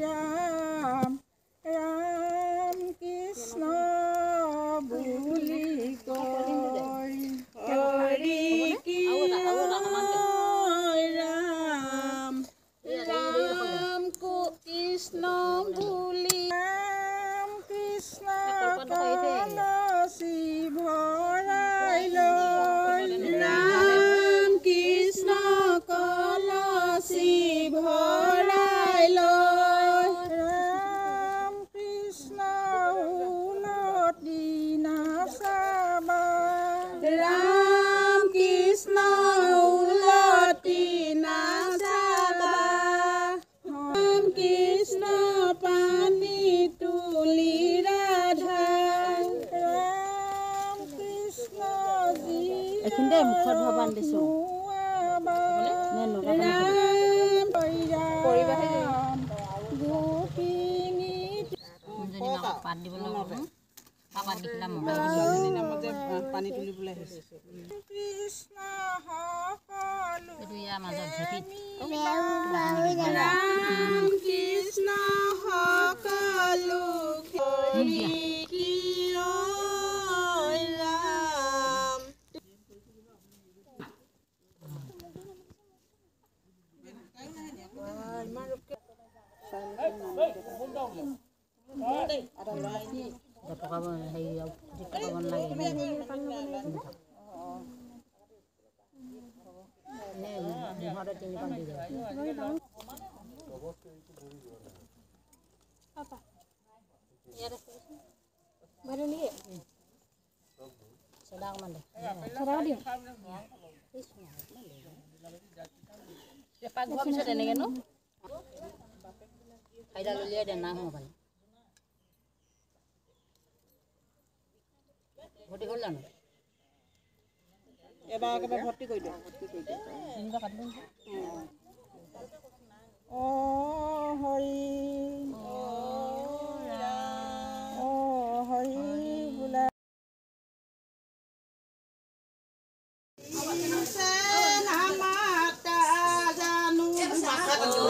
Ram Ram Krishna বুলি কয় হৰি কি ৰাম ৰাম কৃষ্ণ বুলি ৰাম কৃষ্ণ কলসি ভৰাই লয় ৰাম কৃষ্ণ কলসি ভৰাই লয় ৰাম কৃষ্ণ উলটি নাচাবা ৰাম কৃষ্ণ উলটি নাচাবা ৰাম কৃষ্ণ পানী তুলি ৰাধা ৰাম কৃষ্ণ এইখিনিতে মুখত ভবান দিছোঁ। ৰাম ৰাম গোপিনী পাত দিবলৈ পাত দি পেলাই মগাই পানী তুলিবলৈ আহিছে। কৃষ্ণ সকলো এইটো ইয়াৰ মাজত ঢেঁকীত ৰাম কৃষ্ণ সকলো হৰি কি ৰাম পকাব হেৰি পকাব নালাগে। এনেই মুখতে তিনি পাত দি যাব। চদা অকণমান দে। পাক হোৱাৰ পিছত এনেকৈ ন ঠাইডাল উলিয়াই দে, না সোমাব পানী। ভৰ্তি হ'ল জানো? এবাৰ একেবাৰে ভৰ্তি কৰি দিয়ক। তিনিবাৰ কাটিলো। অ হৰি অ হৰি বোলা নামাতা জানো নামাতো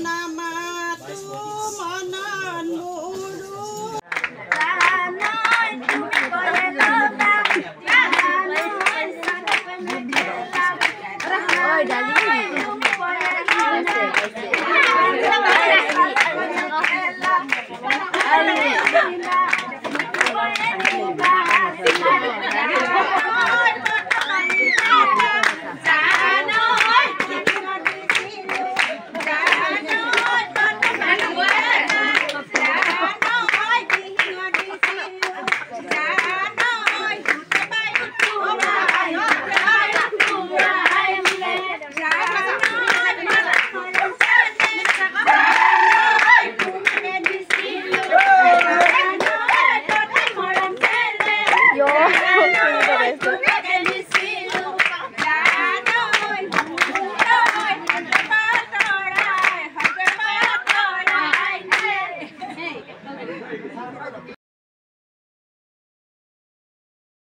নামাতো মনত মোৰো Yo.